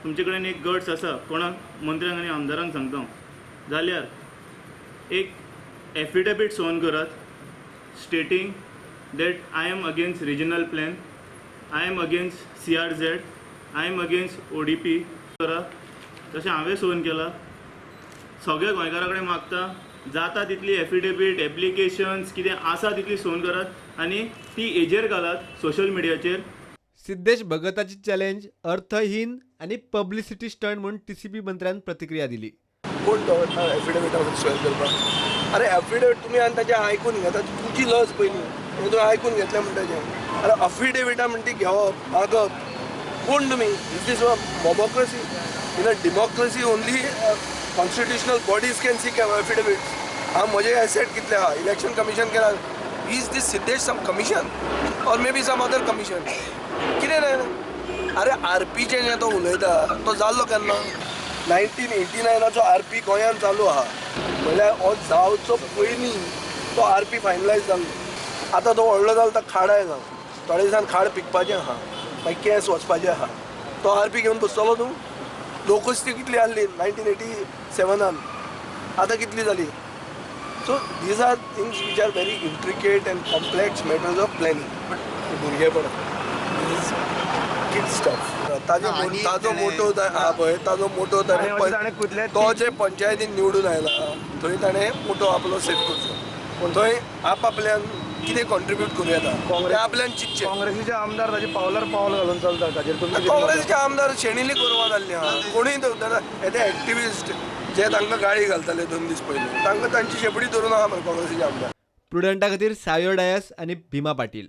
तुमचे कडेन एक गट्स आसा, कोणाक मंत्र्यांक आनी आमदारांक सांगता जाल्यार एक एफिडेवीट सोन करात stating that I am against regional plan, I am against CRZ, I am against ODP करा. तशें हांवें सोन केलां. सगळ्या गोंयकारां कडेन मागता जाता तितली एफिडेवीट एप्लिकेशन्स कितें आसा तितली सोन करात आनी ती हेजेर घालात सोशल मिडियाचेर. सिद्धेश भगताची चॅलेंज अर्थहीन आनी पब्लिसिटी स्टंट म्हूण टीसीपी मंत्र्यान प्रतिक्रिया दिली. कोण तो एफिडेविटा स्वॅर करपाक? अरे एफिडेवीट तुमी आनी ताचें आयकून घेता, तुजी लज पयलीं तुवें आयकून घेतलें म्हणटा तेजें. अरे अफिडेविटा म्हणटी ती घेवप मागप कोण तुमी? Is this a mobocracy? In a democracy only constitutional bodies can seek affidavits. हांव म्हजे एसेट कितले आहा, इलेक्शन कमिशन केला. Is this Siddhesh some commission or may be some other commission? कितें न्हय. अरे आरपीचें जें तो उलयता तो जाल्लो केन्ना? 1989 आरपी गोंयांत चालू आहा, म्हणल्यार हो जावचो पयलीं तो आरपी फायनलायज जाल्लो. आतां तो व्हडलो जालो तो खाड आयला, थोड्या दिसान खाड पिकपाचें आहा, मागीर केंस वचपाचें आहा. तो आरपी घेवन बसतलो तूं? लोकस्ती कितली आहली 1987, आतां कितली जाली? So these are things which are very intricate and complex matters of planning. भुरगेपण is kid stuff. ताजो मोटो आहा पळय, ताजो मोटो ताणें तो जे पंचायतीन निवडून आयला थंय ताणें मोटो आपलो सेफ करचो. पूण थंय आपआपल्यान कितें कॉन्ट्रिब्यूट करूं येता तें आपल्यान चिंतचें. काँग्रेसीचे आमदार ताजे पावलार पावल घालून चलता, ताजेर काँग्रेसीचे आमदार शेणिल्ली गोरवां जाल्लीं आहा. कोणूय हे एक्टिविस्ट जे तांकां गाळी घालताले 2 दीस पयलीं तांकां तांची शेपडी धरून आहा मरे काँग्रेसीचे आमदार. प्रुडंटा खातीर सायो डायस आनी भीमा पाटील.